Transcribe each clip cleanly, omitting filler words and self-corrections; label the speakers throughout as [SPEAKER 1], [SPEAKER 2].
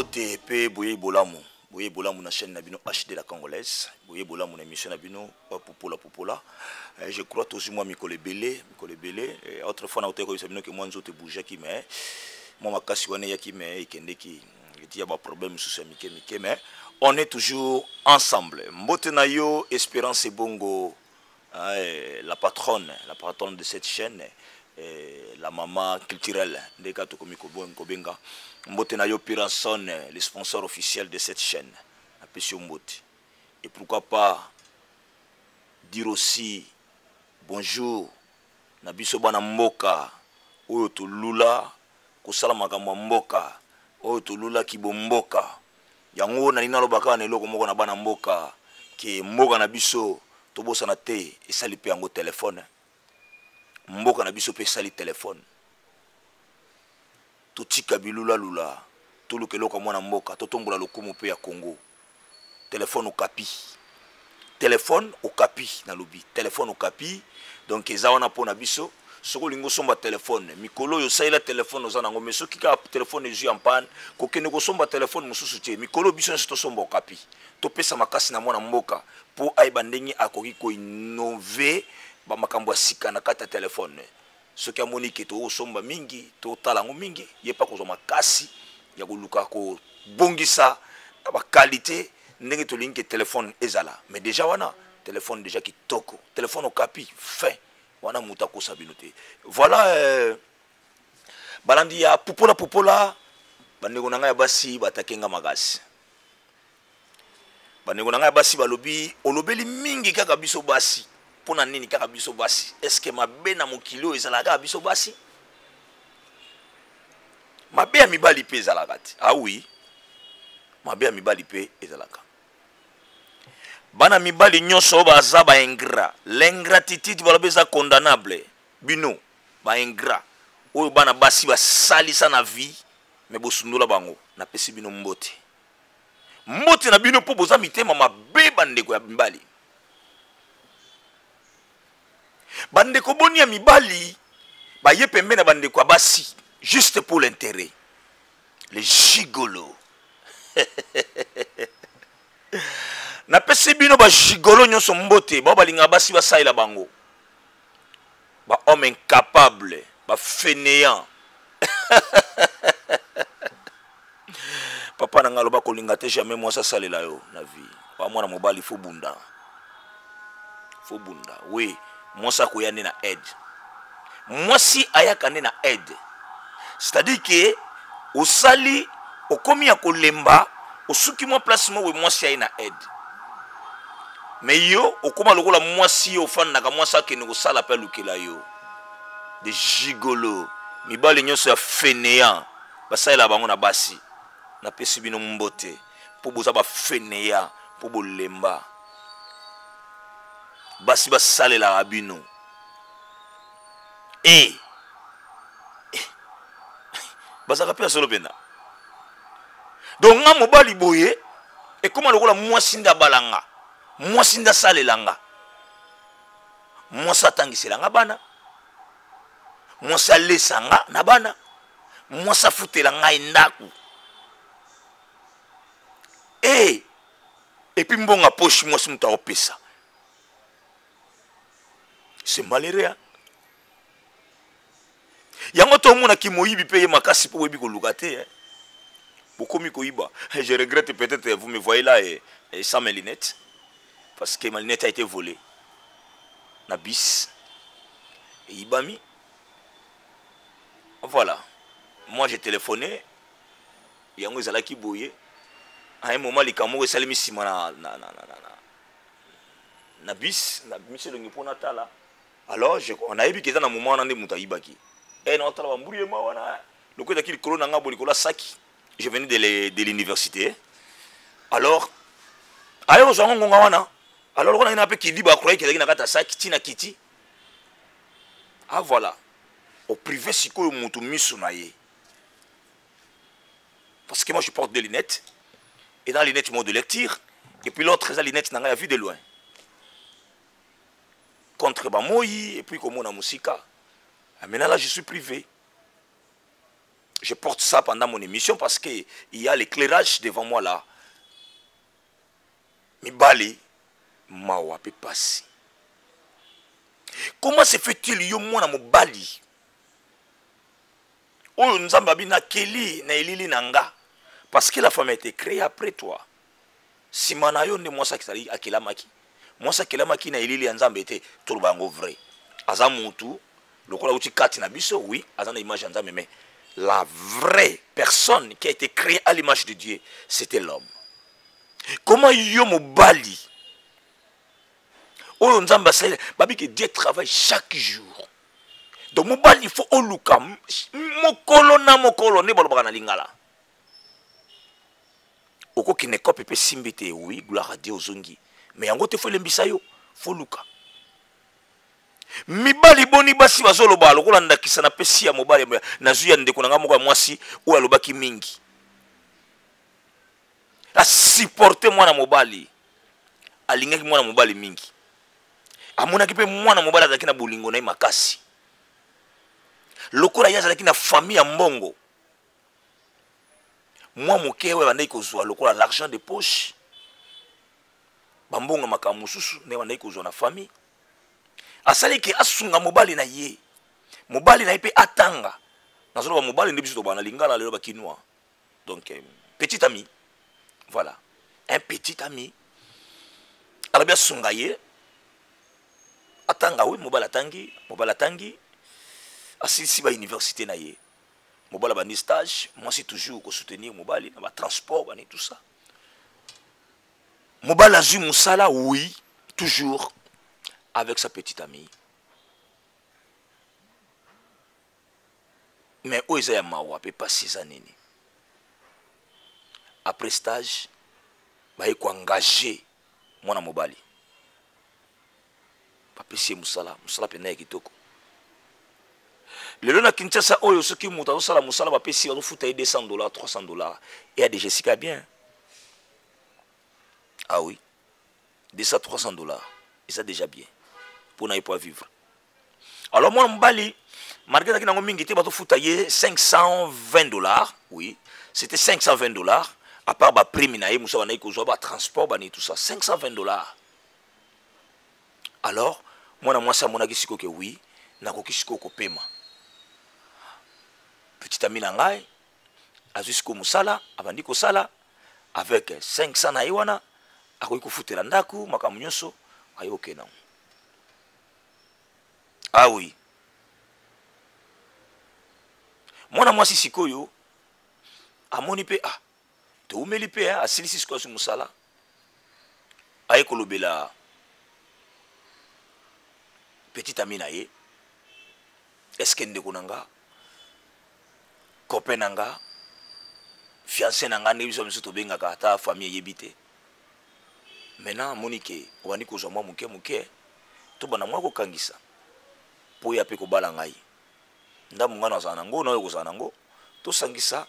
[SPEAKER 1] Mbote pe boyei bolamu, boyei bolamu na chaîne na bino HD la Congolaise, boyei bolamu na émission na bino Popola Popola. Eh, je crois tozwi mwa mikolo ebele, mikolo ebele. Eh, autrefois na otaki koyebisa bino ke mwa nzoto ebougeaki mais mwa makasi wana eyaki mais ekendeki eti ya ba problème mosusu ya mike mike mais on est toujours ensemble. Mbote na yo Espérance Ebongo, eh, la patronne de cette chaîne, eh, la maman culturelle ndeka tokomi kobenga. Mbote na yo Piranson, le sponsor officiel de cette chaîne, napesi yo mbote. Et pourquoi pas dire aussi bonjour na biso bana mboka oyo tolula kosala makambo ya mboka, oyo tolulaki bomboka. Yango nalingi naloba kaka na eloko moko na bana mboka ke mboka na biso tobosana te, esali mpe yango telefone. Mboka na biso mpe esali telefone. Totika bilulalula, toluka eloko ya mwana mboka, totombola lokumu mpe ya Congo. Telefone okapi, telefone okapi, nalobi telefone okapi. Donc eza wana mpo na biso. Soki olingi osomba telefone mikolo oyo, osalela telefone oza nango, mais soki kaka telefone ezwi en panne, kokende kosomba telefone mosusu te. Mikolo biso nyonso tosomba okapi, topesa makasi na mwana mboka mpo ayeba ndenge akoki koinnover bamakambo ya sika na kati ya telefone. Soki amoni ke tokosomba mingi, totala yango mingi, ye mpe akozwa makasi ya koluka kobongisa na baqualité ndenge tolingi ke telefone ezala. Mais déjà wana telefone déjà kitoko, telefone okapi fin wana, moto akosa bino te. Voilà, balandi ya Pupola Pupola, bandeko na ngai ya basi batake nga makasi. Bandeko na ngai ya basi balobi olobeli mingi kaka biso basi. Mpo na nini kaka biso basi? Est-ce mabe na mokili oyo ezalaka kaka biso basi? Mabe ya mibali mpe ezalaka te? Ah oui, mabe ya mibali mpe ezalaka. Bana mibali nyonso oyo baza baingrat, l'ingratitude balobi eza condamnable. Bino baingrat oyo bana basi basalisa na vie me bosundola bango, napesi bino mbote, mbote na bino mpo boza mitema mabe. Bandeko ya mibali, bandeko boni ya mibali baye pembe na bandeko ya basi juste pour l'intérêt, les gigolo. Napesi bino bagigolo nyonso mbote, bao balingaka basi basalela bango, bahomme incapable, bafainéant. Papa na ngai aloba kolinga te jamais mwasi asalela yo na vie. Wa mwana mobali, faut bunda, faut bunda. Oui, mwasi akoya nde na aide, mwasi ayaka nde na aide, c'est-à-dire ke osali, okomi ya kolemba, osuki mwa place moko, mwasi aye na aide. Mais yo okóma lokola mwasi, yo ofandaka, mwasi akende kosala mpe alukela yo. De gigolo, mibali nyonso ya fainéant basalela bango na basi, napesi bino mbote mpo boza bafainéant, mpo bolemba basi basalelaka bino. E eh, bazalaka mpe ya solo mpenza. Donc nga mobali boye ekóma lokola mwasi nde abalanga, mwasi nde asalelanga, mwasi atangiselanga bana, mwasi alesanga na bana, mwasi afutela ngai ndako e et puis mbongo poche mwasi moto akopesa. C'est malheureux, hein? Yango tomonaki moyibi mpe ye makasi mpo boyebi koluka te, hein? Bokomi koyiba. Je regrette, peut-être vous me voyez là et sans mes lunettes parce que ma lunette a été volée na bis, eyibami. Voilà, moi j'ai téléphoné, yango ezalaki boye. À un moment likambo moko esalemi nsima na bis, na bimisi elongi mpo natala. Alors nayebi ke eza na moment wana nde moto ayibaki. E naotala bamburu yema wana lokola ezalaki likolo na nga bo likolo ya saki. Je venais de l'université, alors aye kozwa yango ngonga wana. Alors lokola ngai na mpe kidi bakroyaki ezalaki na kati ya saki ntina kiti. Ah voilà, oprivé sikoyo moto miso na ye, parce que moi je porte des lunettes et dans lunette mode de lecture et puis l'autre eza lunette na ngai ya vue de loin contre bamoi et puis komona mosika. Ah, maintenant là je suis privé. Je porte ça pendant mon émission parce que il y a l'éclairage devant moi là. Mibali mawa pe pasi. Comment se fait-il yo mwana mobali oyo Nzambe abi nakeli na elili na nga parce que la femme a été créée après toi. Sima na yo nde mwasi akisali akelamaki. Mwasi akelamaki na elili ya Nzambe te, toloba yango vrai. Aza mutu lokola uti kati na biso, oui, aza na image ya Nzambe mais la vraie personne qui a été créée à l'image de Dieu, c'était l'homme. Comment yo mobali oyo Nzambe asali, babi que Dieu travaille chaque jour. Donc mobali il faut oluka mokolo na mokolo nde balobaka na lingala. Okokende kope mpe simbi te, oui, gloire à Dieu ozongi. Mais yango te faut elembisa yo, faut luka. Mibali boni basi bazoloba lokola ndakisa napesi ya mobali nazwi ya ndeko na ngai moko ya mwasi oyo alobaki mingi. Asupporte mwana mobali, alingaki mwana mobali mingi, amonaki mpe mwana mobali azalaki na bolingo na ye makasi. Lokola ye azalaki na famille ya mbongo, mwa moke oyo abandaki kozwa lokola l'argent de poche, bambongo makambo mosusu ndenge abandaki kozwa na famille, asali ke asunga mobali na ye, mobali na ye mpe atanga. Nazoloba mobali nde biso tobana lingala lelo bakinois. Donc petit ami, voilà, un petit ami alobi asunga ye atanga. Oui, mobali atangi, mobali atangi, asilisi ba université na ye, mobali abandi stage, mwasi toujours kosoutenir mobali na ba transport bani tout ça. Mobali azwi mosala, oui, toujours avec sa petite amie. Mais oyo eza ya mawa pe pasi eza nini? Après stage baye koengage mwana mobali, bapesi ye mosala, mosala mpenza ya kitoko. Lelo na Kinshasa oyo soki moto azosala mosala bapesi bazofuta ye 200 $, 300 $, eya déjà esika bien. Ah oui, 200, 300 $, eza déjà bien mpona ye po vivre. Alors mwana mobali malgré ezalaki nango mingi te, bazofuta ye 520 $. Oui, c'était 520 $, à part ba prime na ye mosusu bandaki kozwa, ba transport bani tout ça, 520 $. Alors mwana mwasi amonaki sikoyo ke oui, nakoki sikoyo kopema. Petit ami na ngai azwi sikoyo mosala, abandi kosala avec 500 na ye wana, akoki kofutela ndako makambo nyonso, aye okende nango. Ah oui, mwana mwasi sikoyo amoni mpe, ah, toumeli mpe, asilisi sikoyo azwi mosala, aye kolobela petit ami na ye: est-ce que ndeko na nga, copain na nga, fiancé na nga, ndenge biso biso tobengaka, ata famille eyebi te. Maintenant amoni ke obandi kozwa mwa moke moke, tobanda mwa kokangisa mpo ya mpe kobala ngai, ndambo ngai nazala nango na oyo kozala nango, tosangisa,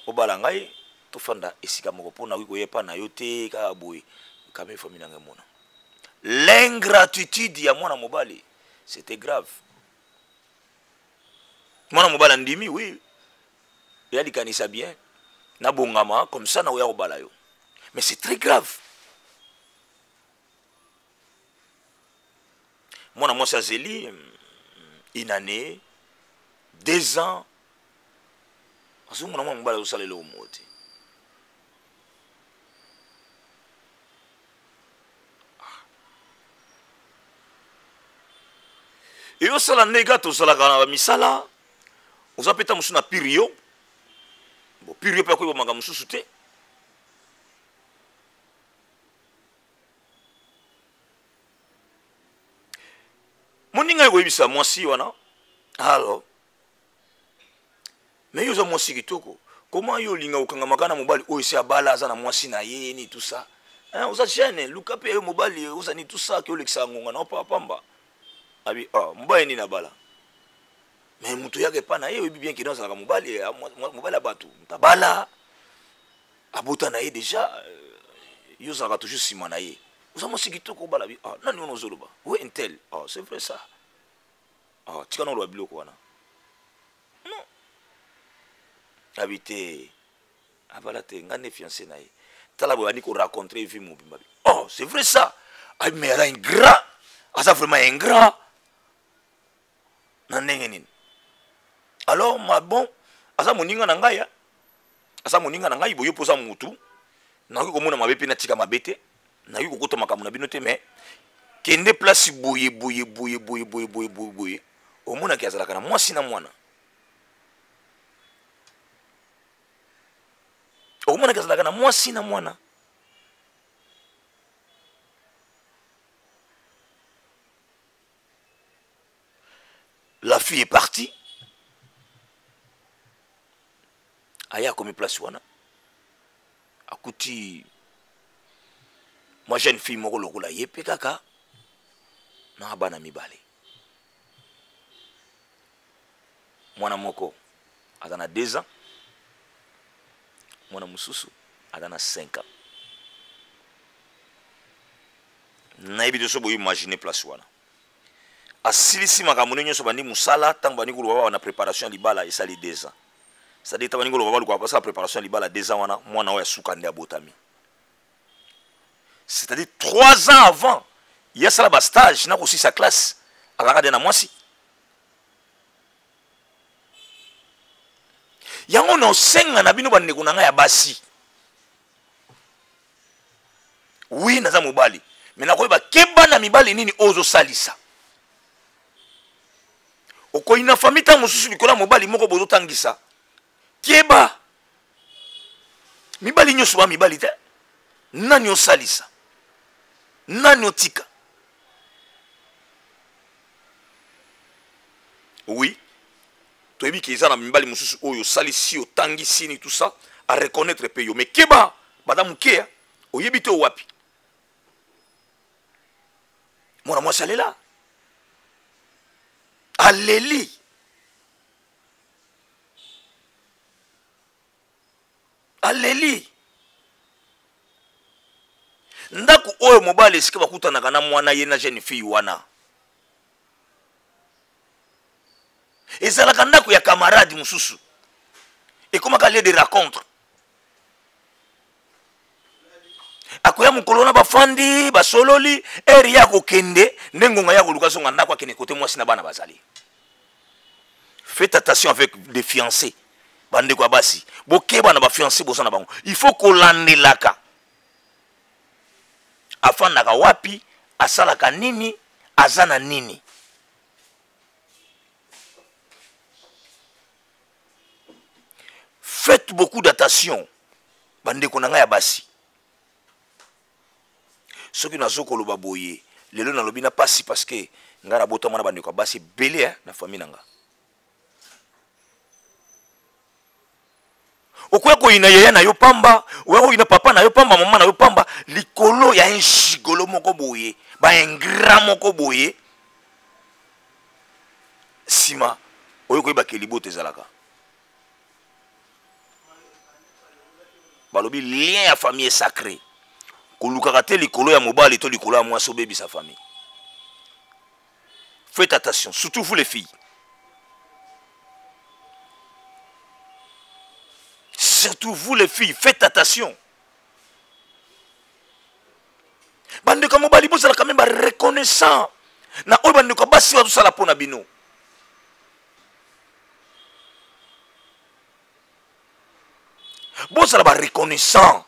[SPEAKER 1] obala ngai, tofanda esika moko, mpo nakoki koyepa na yo te kaka boye kame famille na ngai mona. L'ingratitude ya mwana mobali, c'était grave. Mwana mobali andimi, oui, ya likanisa bien, nabongama comme ça nakoya kobala yo. Mais c'est très grave. Mwana mwasi azeli une année, 2 ans, azomona mwana mobali azosala eloko moko te. Eyosala ndenge tozalaka na bamisala, oza mpe ta mosusu na pire yo bo pire yo mpe akoyeba makambo mosusu te. Moninga ekoyebisa mwasi wana: alors, mais yo oza mwasi kitoko, comment yo olinga kokangamaka na mobali oyo esi abala, aza na mwasi na ye ni tout ça, hein? Oza jeune, luka mpe yo mobali oza ni tout ça, ke olekisaka ngonga na opa pamba. Abi oh, mobali nini abala? Mais moto oyaka epa na ye, oyebi bien keno azalaka mobali, mobali ya bato, moto abala, abota na ye déjà, yo ozalaka toujours nsima na ye. Oza mwasi kitoko, obala bi. Ah, nani wana ozoloba? We intel. Ah, c'est vrai ça. Ah, tika na oloba biloko wana. Non. Abi te, abala te, nga nde fiancé na ye. Tala boye bandi ko raconter vie mobimba. Oh, c'est vrai ça. Abi mais aza ingrat. Aza vraiment ingrat. Na ndenge nini? Alors, ma bon, aza moninga na ngai, aza moninga na ngai, boye poza mutu. Nakoki komona mabe mpe natika mabe te. Nakoki kokota makambo na bino te, mais kende place boye boye boye boye boye boye boye boye. Omonaki azalaka na mwasi na mwana. Omonaki azalaka na mwasi na mwana. La fille est partie. Aya akomi place wana. Akuti mwa jeune fille moko lokola ye mpe kaka na bana mibale. Mwana moko aza na 2 ans, mwana mosusu aza na 5 ans. Nayebi te so boimagine place wana. Asilisi makambo nde nyonso, bandi mosala ntango bandi koloba ba na préparation ya libala esali 2 ans. C'est-à-dire ntango bandi koloba baluka basala préparation ya libala 2 ans wana, mwana oyo asuka nde abotami. C'est-à-dire 3 ans avant ye asala ba stage na kosisa classe, azalaka nde na mwasi. Yango na osenga na bino bandeko na ngai ya basi. Oui, naza mobali, mais nakoyeba keba na mibali nini oyo ozosalisa. Okoyi na famille ntango mosusu likolo ya mobali moko bozotangisa. Keba. Mibali nyonso ba mibali te. Nani osalisa? Nani otika? Oui, toyebi ke eza na mibali mosusu oyo osalisi, otangisi ni tout ça, a reconnaître pe yo. Mais keba, bada moke, oyebi te wapi. Mwana mwasi alela. Aleli. Aleli. Ndako oyo mobali esika bakutanaka na mwana ye na jeune fille wana. Ezalaka ndako ya camarade mosusu. Ekomaka lieu de rencontre. Akoya mokolo na bafandi, basololi, heure ya kokende, nde ngonga ya koluka zonga ndako akende kote mwasi na bana bazali. Faites attention avec des fiancés. Bandeko ya basi, bokeba na ba fiancés boza na bango. Il faut kolandelaka. Afandaka wapi, asalaka nini, aza na nini. Faites beaucoup d'attention, bandeko na ngai ya basi. Soki nazo koloba boye, lelo nalobi na pasi parce que ngai nabotama na bandeko ya basi ebele, hein, na famille na nga. Okoya koyina yaya na yo pamba, okoya koyina papa na yo pamba, mama na yo pamba, likolo ya un gigolo moko boye, ba ingrat moko boye. Sima, oyo koyeba ke libota ezalaka. Balobi lien ya famille est sacré. Kolukaka te likolo ya mobali to likolo ya mwasi obebisa famille. Faites attention, surtout vous les filles. Surtout vous les filles, faites attention. Bandeko ya mobali bozala quand même ba reconnaissant na oyo bandeko ya basi bazosala mpo na bino. Bozala ba reconnaissant.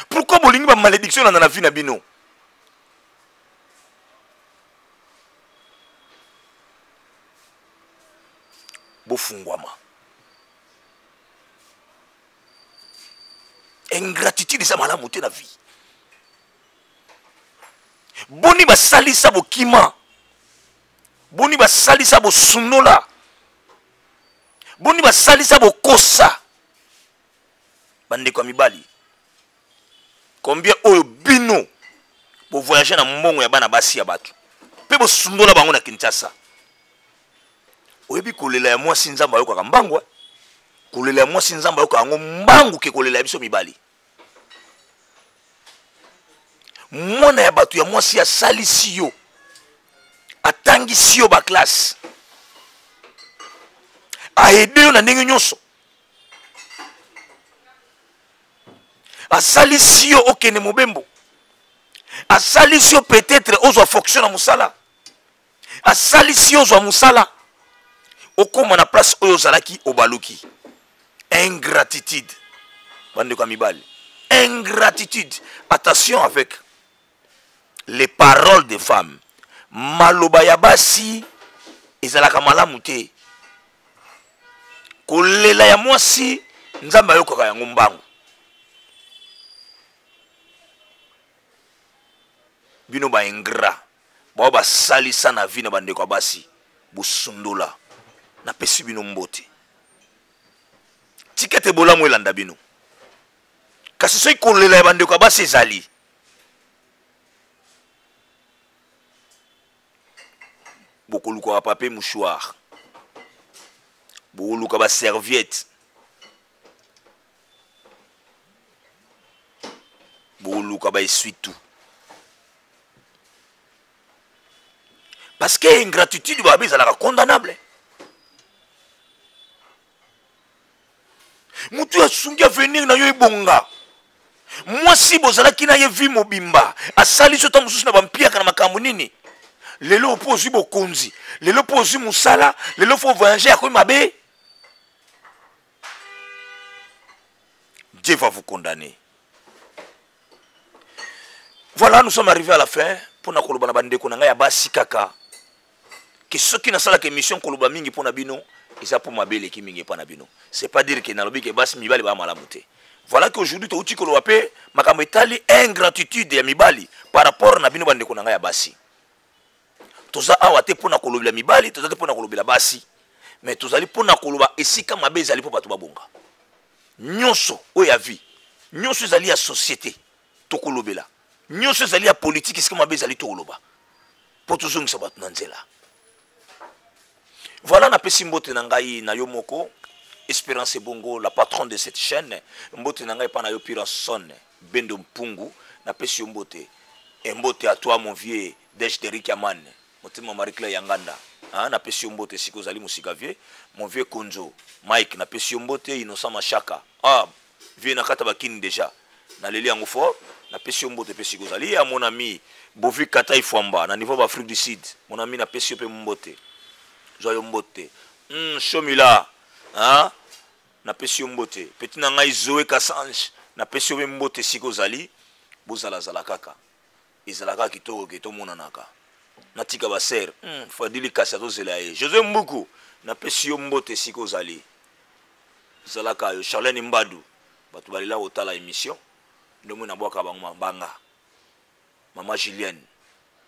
[SPEAKER 1] Pourquoi bolingi ba malédiction na vie na bino? Bofungwama. Ingratitude eza malamu te na vie. Boni basalisa bokima. Boni basalisa bosundola. Boni basalisa bokosa. Bandeko ya mibali, combien oyo bino bo voyager na mbongo ya bana basi ya bato pe bosundola bango na Kinshasa? Oyebi kolela ya mwasi Nzambe ayokaka mbangu, eh? Kolela ya mwasi Nzambe ayokaka yango mbangu ke kolela ya biso mibali. Mwana ya bato ya mwasi asalisi yo, atangisi yo ba classe, Aide yo na ndenge nyonso. Asalisi yo okende mobembo. Asalisi yo peut-être ozwa fonction na mosala. Asalisi yo ozwa mosala. Okóma na place oyo ozalaki obaluki. Ingratitude. Bandeko ya mibali. Ingratitude. Attention avec les paroles des femmes. Maloba ya basi ezalaka malamu te. Kolela ya mwasi Nzambe ayokaka yango mbangu. Bino ba ingrat, bao basalisa na vie na bandeko ya basi, bosundola. Napesi bino mbote. Tika ete bolamu elanda bino. Kasi soki kolela ya bandeko ya basi ezali, bokoluka ba papier mouchoir, bokoluka ba serviette, bokoluka ba essuie-tout. Parce que ingratitude babe ezalaka condamnable. Mutu asungi avenir na yo ebonga. Mwasi bozalaki na ye vie mobimba, asali so ta mosusu na bampiaka na makambo nini. Lelo mpo ozwi bokonzi, lelo mpo ozwi mosala, lelo fo voyager akomi mabe. Dieu va vous condamner. Voilà, nous sommes arrivés à la fin. Pour na koloba na bandeko na ngai ya basi kaka. Ke soki nasalaka émission koloba mingi mpo na bino, eza mpo mabe eleki mingi epa na bino. C'est pas dire que nalobi ke basi mibali ba malamu te. Voilà qu'aujourd'hui touti koloba pe makambo etali ingratitude ya mibali par rapport na bino bandeko na ngai ya basi. Toza awa te mpo na kolobela mibali, toza te mpo na kolobela basi. Mais tozali mpo na koloba esika mabe ezali mpo bato babonga. Nyonso oyo ya vie, nyonso ezali ya société, tokolobela. Nyonso ezali ya politique, esika mabe ezali tokoloba. Mpo tozongisa bato na nzela. Voilà, napesi mbote na ngai na yo moko, Espérance Ebongo, la patronne de cette chaîne. Mbote na ngai pa na yo Piranson Bendo Mpungu, napesi yo mbote. Et mbote à toi mon vieux Dej Derrick Yaman, motema Marie Claire Yanganda. Hein, napesi yo mbote siko ozali mosika vieux. Mon vieux Konzo Mike, napesi yo mbote. Innocent Mashaka. Ah, vieux na kata bakini déjà. Naleli yango fort. Napesi yo mbote pe siko ozali. Ya mon ami Bovi Katai Fwamba na niveau ba Afrique du Sud. Mon ami napesi yo pe mbote. Zwa yo mbote. Shomila. Hein? Napesi yo mbote. Petit na ngai Zoé Kassange, napesi yo pe mbote siko ozali. Bozala zala kaka. Ezalaka kitoko ke tomonanaka. Natika ba sœur. Fadili kasi azozela ye. José Mbuku, napesi yo mbote siko ozali. Zalaka yo Charlène Mbadu. Bato balela kotala émission. Ndomwe nabwaka bango mabanga. Mama Julienne,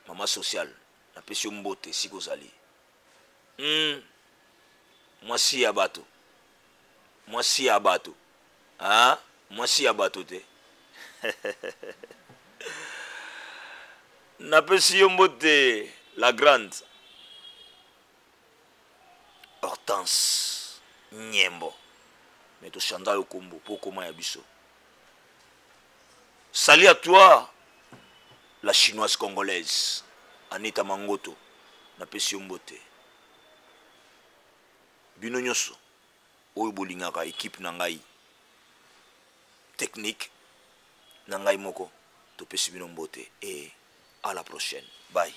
[SPEAKER 1] mama sociale, napesi yo mbote siko ozali. Mwasi ya bato. Mwasi ya bato. Hein? Mwasi ya bato te. Napesi yo mbote la grande Hortense Nyembo. Mais to changa yo kombo po koma ya biso. Salut à toi la chinoise congolaise Anita Mangoto. Napesi yo mbote. Bino nyonso oyo bolingaka équipe na ngai technique na ngai moko, topesi bino mbote et à la prochaine. Bye.